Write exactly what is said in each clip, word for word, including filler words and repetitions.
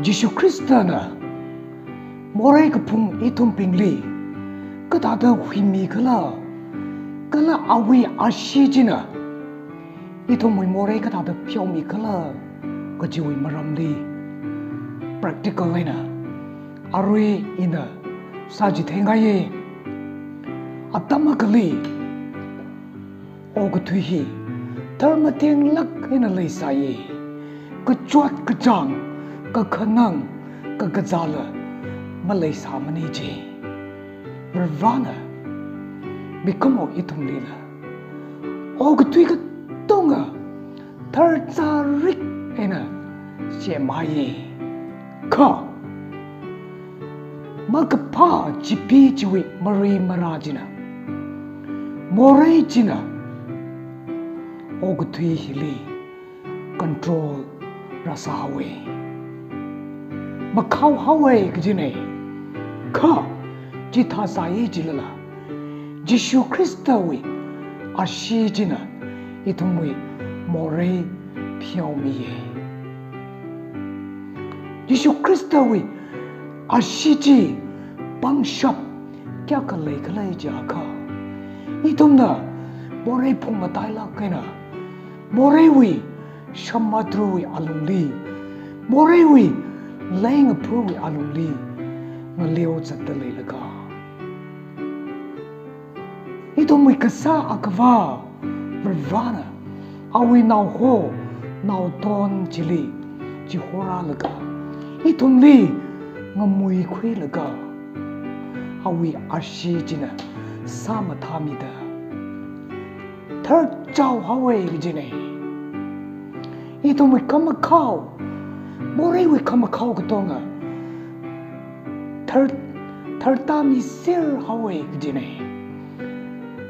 Jishu Khristana morei kaphung ithumbingli kathāda huimi khala, kala awui ashee china ithumwui morei kathāda pheomi khala kajiwui maramli practical eina arui ina sāchitheingai ye. Atam akhali okathui hi tharmatenglāk eina leisāye. Kachot kachāng, kakhanang, kakazāla maleisāmana ji. Varivarana mikumo ithumlila okathui katonga tharchārik eina semhaiye. Kha makaphā chipee chiwui mari mara china, morei china okathui hili control rāsāhaowe. Makhaohaowe kajina. Kha chithāsai jilala Jishu Khristawui ashee china ithumwui morei pheomiye. Jishu Khristawui ashee chi pangshap kayākha lei khala jiakha, ithumna morei phungmatailāk eina moreiwui shamadruwui alungli, moreiwui leingaphawui alungli ngaleo zatda leilaga, ithumwui kasā Akhava Varivarana awui naoho naoton chili chihorālaga, ithumli ngamuikhuilaga, awui ashee china sāmathāmida tharchaohaowe kajina. Ithumwui khamakhao, moreiwui khamakhao katonga thar, thartāmiserhaowe kajina.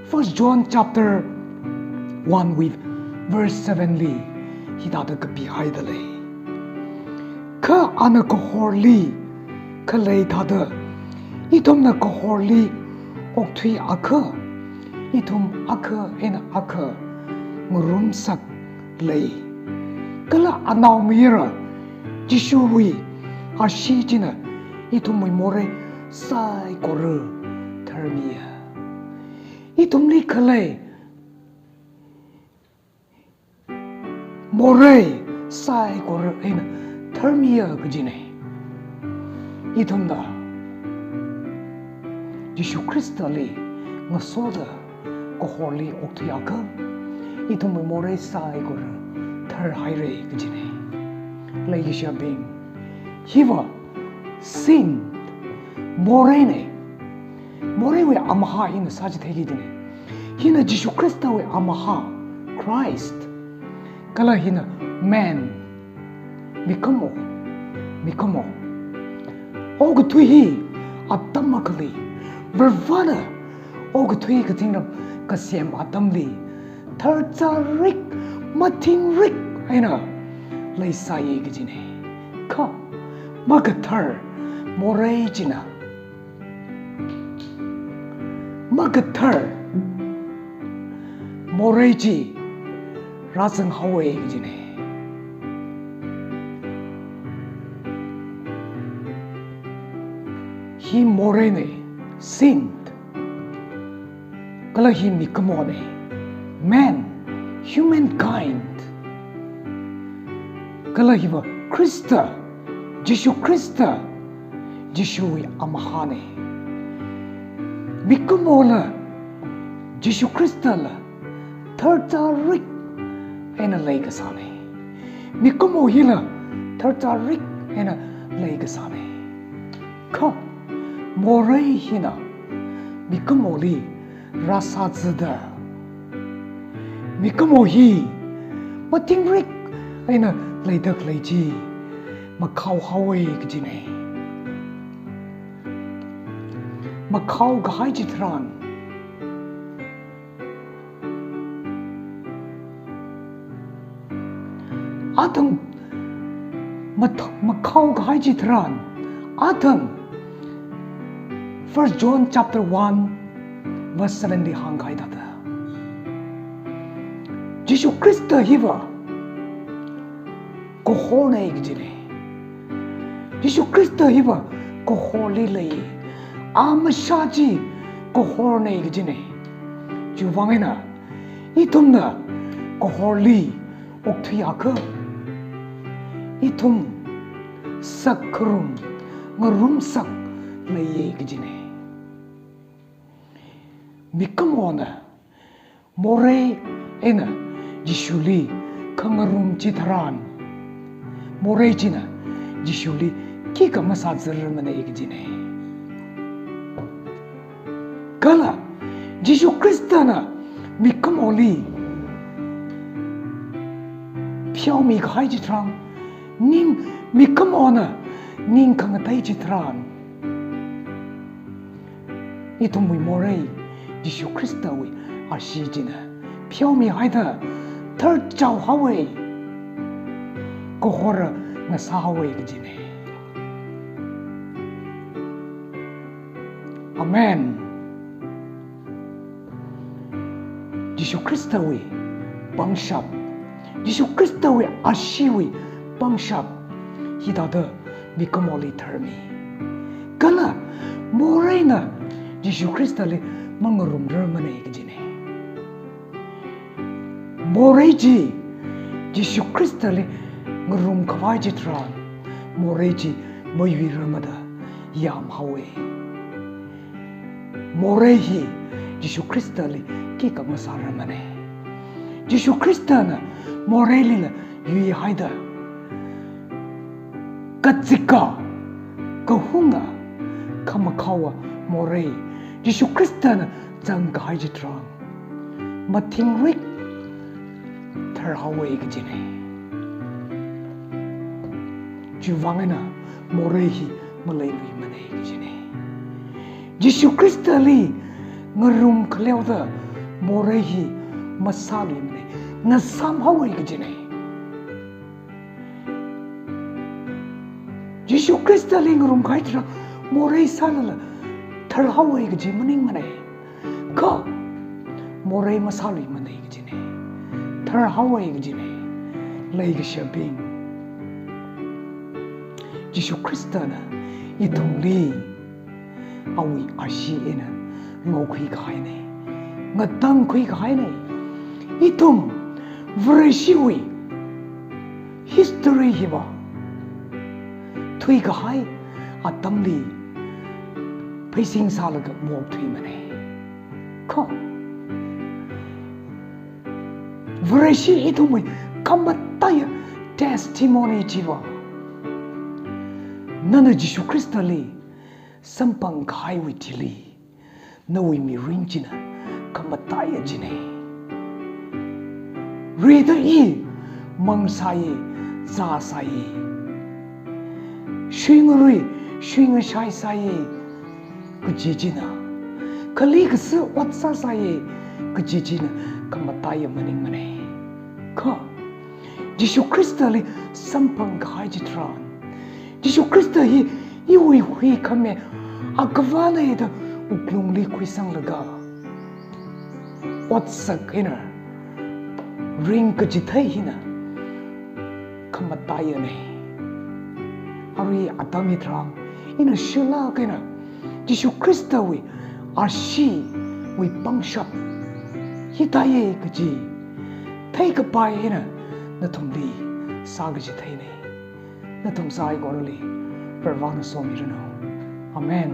First John chapter one wui verse seven li hithāda kapihaida lei. Kha ana kahorli khalei thāda ithumna kahorli okthuiakha, ithum akha eina akha ngarumsaklei. Kala anaomayara Jishuwui ashee china ithumwui morei saikora tharmiya. Ithumli khalei morei saikora eina tharmiya kajina. Ithumna Jishu Khristali ngasoda kahorli okthuiakha, ithumwui morei saikora tharhaira kajina. Leikashibing, hiva saint, moreina. Moreiwui amahā ina sāchitheiki kajina. Hina Jishu Khristawui amahā, Christ. Kala hina man, mikumo, mikumo. Okathui hi atam akhali Varivarana okathui kazingram kasem atamli tharchārik, mathingrik eina leisāya kajina. Kha makathar morei china, makathar morei chi rāzanghaowa kajina. Hi moreina, saint. Kala hi mikumona, man, humankind. Kala hiva Khrista, Jishu Khrista, Jishuwui amahāna. Mikumola Jishu Khristala tharchārik eina leikasāna. Mikumo hila tharchārik eina leikasāna. Kha morei hina mikumoli rāsāzada, mikumo hi mathingrik eina leida khalei chi makhaohaowa kajina. Makhaokahai chitharan, athang mat-, makhaokahai chitharan, athang First John chapter one verse seven li hāngkahai thāda, Jishu Khrista hiva kahorna kajina. Jishu Khrista hiva kahorli lei. A mashā chi kahorna kajina. Chiwuivang eina ithumna kahorli okthuiakha, ithum sākharum ngarumsak leiya kajina. Mikumona morei eina Jishuli khangarum chitharan, morei china Jishuli khikha masāzarmana kajina. Kala Jishu Khristana mikumoli pheomikahai chitharan, ning, mikumona ning khangatei chitharan, ithumwui morei Jishu Khristawui ashee china pheomihaida tharchao haowa, kahor ngasā haowa kajina. Amen. Jishu Khristawui pangshap, Jishu Khristawui asheewui pangshap hithāda mikumoli tharmi. Kala moreina Jishu Khristali mangarumrarmana kajina. Morei chi Jishu Khristali ngarumkhavai chitharan, morei chi mayuirarmada yāmhaowa. Morei hi Jishu Khristali khikha masārarmana. Jishu Khristana moreilila yuihaida, kachika, kahunga, khamakhaowa morei Jishu Khristana zangkahai chitharan, mathingrik tharhaowa kajina. Chiwuivang eina morei hi maleiluimana kajina. Jishu Khristali ngarumkhaleoda morei hi masāluimana, ngasām haowa kajina. Jishu Khristali ngarumkahai chitharan morei sālala tharhaowa kaji maningmana. Kha morei masāluimana kajina, tharhaowa kajina. Leikashibing, Jishu Khristana ithumli awui ashee eina lokhuikahaina, ngatangkhuikahaina. Ithum Vareshiwui history hiva thuikahai atamli pheisin sālaga maokthuimana. Kha Vareshi ithumwui khamataiya testimony chiva, nana Jishu Khristali samphangkahaiwui thili nawui mirin china khamataiya china. Rida i mang sāya, zā sāya, shuingarui, shuingashai sāya kaji china, khali kasa ot sāsāya kaji china khamataiya maningmana. Kha Jishu Khristali samphangkahai chitharan, Jishu Khrista hi iwui huikhame akhavana da wuklungli khuisanglaga otsak eina ringkachithei hina khamataiyana. Arui atam hitharan ina shilāk eina Jishu Khristawui asheewui pangshap hithāya kaji theikapai eina nathumli sākachitheina. Nathum saikorali Prohona somiranu. Amen.